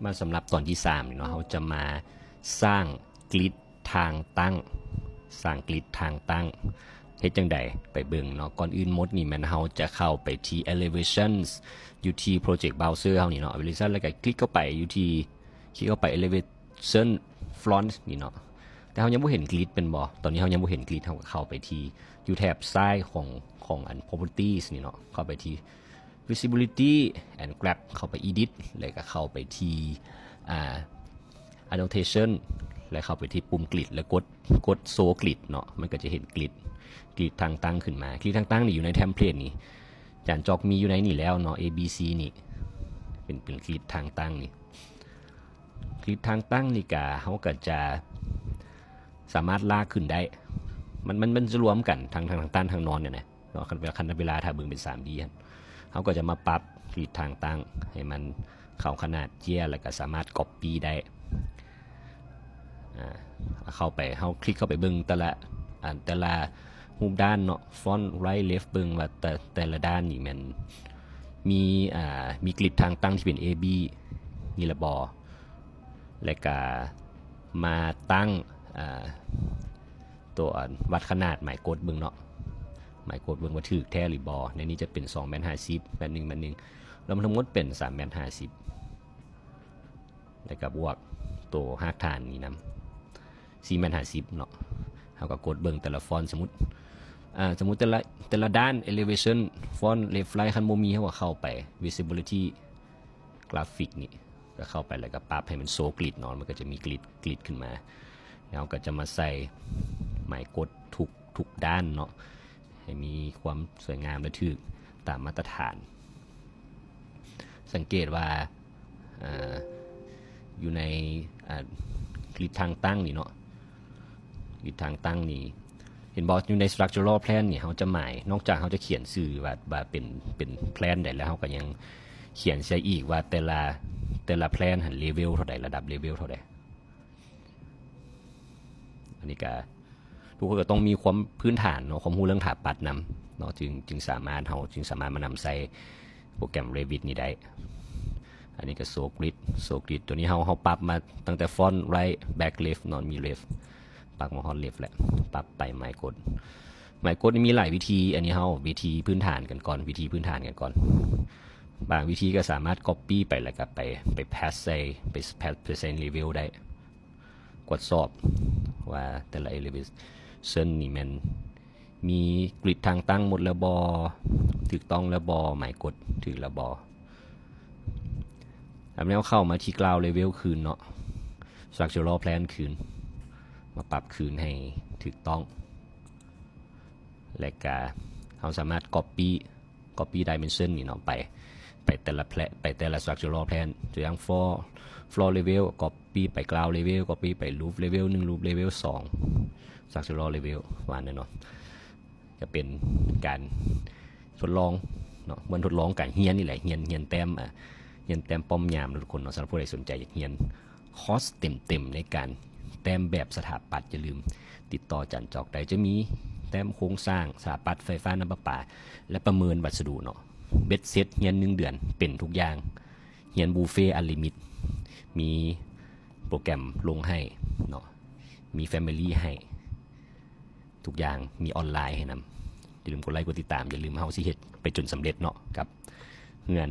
ມາສຳລັບຕອນທີສາມນີ້ເນາະ ເຮົາຈະມາສ້າງກຣິດທາງຕັ້ງ ສ້າງກຣິດທາງຕັ້ງ ເຮັດຈັ່ງໃດ ໄປເບິ່ງເນາະ. ກ່ອນອື່ນໝົດນີ້ແມ່ນເຮົາຈະເຂົ້າໄປທີ່ Elevations ຢູ່ທີ່ Project Browser ເຮົານີ້ເນາະ Elevation ແລ້ວກໍຄລິກເຂົ້າໄປຢູ່ທີ່ ຄລິກເຂົ້າໄປ Elevation Front ນີ້ເນາະ. ແຕ່ເຮົາຍັງບໍ່ເຫັນກຣິດແມ່ນບໍ່? ຕອນນີ້ເຮົາຍັງບໍ່ເຫັນກຣິດ ເຮົາກໍເຂົ້າໄປທີ່ ຢູ່ແຖບຊ້າຍຂອງ ຂອງອັນ Properties ນີ້ເນາະ ເຂົ້າໄປທີ່ Visibility and Graph ເຂົ້າໄປ Edit ແລ້ວກໍເຂົ້າໄປທີ່ ອ່າ Annotation ແລ້ວເຂົ້າໄປທີ່ປຸ່ມກຣິດ ແລ້ວກົດ ກົດ Show Grid ເນາະ ມັນກໍຈະເຫັນກຣິດ ກຣິດທາງຕັ້ງຂຶ້ນມາ. ກຣິດທາງຕັ້ງນີ້ຢູ່ໃນ template ນີ້ ຈານຈອກມີຢູ່ໃນນີ້ແລ້ວເນາະ A B C ນີ້ ເປັນ ເປັນກຣິດທາງຕັ້ງນີ້. ກຣິດທາງຕັ້ງນີ້ກະ ເຮົາກໍຈະສາມາດລາກຂຶ້ນໄດ້ ມັນ ມັນ ມັນຈະລວມກັນທັງ ທັງ ທັງຕັ້ງ ທັງນອນນີ້ນະເນາະ. ຄັນ ຄັນເວລາຖ້າເບິ່ງເປັນ 3D ຫັ້ນ ເຮົາກໍຈະມາປັບກຣິດທາງຕັ້ງໃຫ້ມັນເຂົ້າຂະໜາດເຈ້ຍ ແລ້ວກໍສາມາດ copy ໄດ້. ອ່າ ເຂົ້າໄປ ເຮົາຄລິກເຂົ້າໄປເບິ່ງແຕ່ລະ ອັນ ແຕ່ລະຮູບດ້ານເນາະ front right left ເບິ່ງວ່າແຕ່ ແຕ່ລະດ້ານນີ້ແມ່ນມີ ອ່າ ມີກຣິດທາງຕັ້ງທີ່ເປັນ A B ນີ້ລະບໍ່ ແລ້ວກະມາຕັ້ງ ອ່າ ຕົວວັດຂະໜາດໝາຍກົດເບິ່ງເນາະ ໝາຍກົດເບິ່ງວ່າຖືກແທ້ຫຼືບໍ່. ໃນນີ້ຈະເປັນສອງແມັດຫ້າສິບ ແມັດໜຶ່ງ ແມັດໜຶ່ງ ລວມທັງໝົດເປັນສາມແມັດຫ້າສິບ ແລ້ວກໍບວກໂຕຮາກຖານນີ້ນຳ ສີ່ແມັດຫ້າສິບເນາະ. ເຮົາກໍກົດເບິ່ງແຕ່ລະຟອນ ສົມມຸດ ອ່າ ສົມມຸດແຕ່ລະ ແຕ່ລະດ້ານ elevation font left right ຄັນບໍ່ມີ ເຮົາກໍເຂົ້າໄປ visibility graphic ນີ້ ກໍເຂົ້າໄປ ແລ້ວກໍປັບໃຫ້ມັນ show grid ເນາະ ມັນກໍຈະມີກຣິດ ກຣິດຂຶ້ນມາ. ແລ້ວເຮົາກໍຈະມາໃສ່ໝາຍກົດທຸກ ທຸກດ້ານເນາະ ໃຫ້ມີຄວາມສວຍງາມ ແລະ ຖືກຕາມມາດຕະຖານ. ສັງເກດວ່າ ເອີ ຢູ່ໃນ ອ່າ ກຣິດທາງຕັ້ງນີ້ເນາະ ກຣິດທາງຕັ້ງນີ້ ເຫັນບໍ່? ຢູ່ໃນ structural plan ນີ້ ເຮົາຈະໝາຍ ນອກຈາກເຮົາຈະຂຽນຊື່ວ່າ ວ່າເປັນ ເປັນ plan ໃດ ແລ້ວເຮົາກໍຍັງຂຽນໃສ່ອີກວ່າແຕ່ລະ ແຕ່ລະ plan ຫັ້ນ level ເທົ່າໃດ ລະດັບ level ເທົ່າໃດ. ອັນນີ້ກໍ ທຸກຄົນກໍຕ້ອງມີຄວາມພື້ນຖານເນາະ ຄວາມຮູ້ເລື່ອງຖາປັດນຳເນາະ ຈຶ່ງ ຈຶ່ງສາມາດ ເຮົາຈຶ່ງສາມາດມານຳໃຊ້ໂປຣແກຣມ Revit ນີ້ໄດ້. ອັນນີ້ກໍ show grid show grid ຕົວນີ້ເຮົາ ເຮົາປັບມາຕັ້ງແຕ່ front right back left ເນາະ ມີ left ປັບມາຮອດ left ແລ້ວ ປັບໄປໝາຍກົດ ໝາຍກົດມີຫຼາຍວິທີ. ອັນນີ້ເຮົາເອົາວິທີພື້ນຖານກັນກ່ອນ ວິທີພື້ນຖານກັນກ່ອນ. ບາງວິທີກໍສາມາດ copy ໄປ ແລ້ວກໍໄປ ໄປ paste ໃສ່ ໄປ paste ໃສ່ level ໄດ້. ກວດສອບວ່າແຕ່ລະ elevation ນີ້ແມ່ນມີກຣິດທາງຕັ້ງໝົດແລ້ວບໍ່ ຖືກຕ້ອງແລ້ວບໍ່ ໝາຍກົດຖືກແລ້ວບໍ່. ແລ້ວເຮົາເຂົ້າມາທີ່ ground level ຄືນເນາະ structural plan ຄືນ ມາປັບຄືນໃຫ້ຖືກຕ້ອງ ແລະກະເຮົາສາມາດ copy copy dimension ນີ້ເນາະ ໄປ ໄປແຕ່ລະ plan ໄປແຕ່ລະ structural plan ຕົວຢ່າງ floor floor level copy ໄປ ground level copy ໄປ roof level ໜຶ່ງ roof level ສອງ structural level ປະມານນັ້ນເນາະ. ຈະເປັນການທົດລອງເນາະ ເໝືອນທົດລອງການຮຽນນີ້ແຫຼະ ຮຽນ ຮຽນແຕ້ມ ອ່າ ຮຽນແຕ້ມປ້ອມຍາມເນາະທຸກຄົນເນາະ. ສຳລັບຜູ້ໃດສົນໃຈຢາກຮຽນ ຄອສເຕັມໆໃນການແຕ້ມແບບສະຖາປັດ ຢ່າລືມຕິດຕໍ່ຈານຈອກໄດ້. ຈະມີແຕ້ມໂຄງສ້າງ ສະຖາປັດ ໄຟຟ້າ ນ້ຳປະປາ ແລະ ປະເມີນວັດສະດຸເນາະ. ເບັດເສັດຮຽນໜຶ່ງເດືອນເປັນທຸກຢ່າງ ຮຽນບຸບເຟ unlimit ມີໂປຣແກຣມລົງໃຫ້ເນາະ ມີ family ໃຫ້ ທຸກຢ່າງ ມີອອນລາຍໃຫ້ນຳ. ຢ່າລືມກົດໄລກົດຕິດຕາມ ຢ່າລືມ ເຮົາຊິເຮັດໄປຈົນສຳເລັດເນາະ ກັບເຮືອນ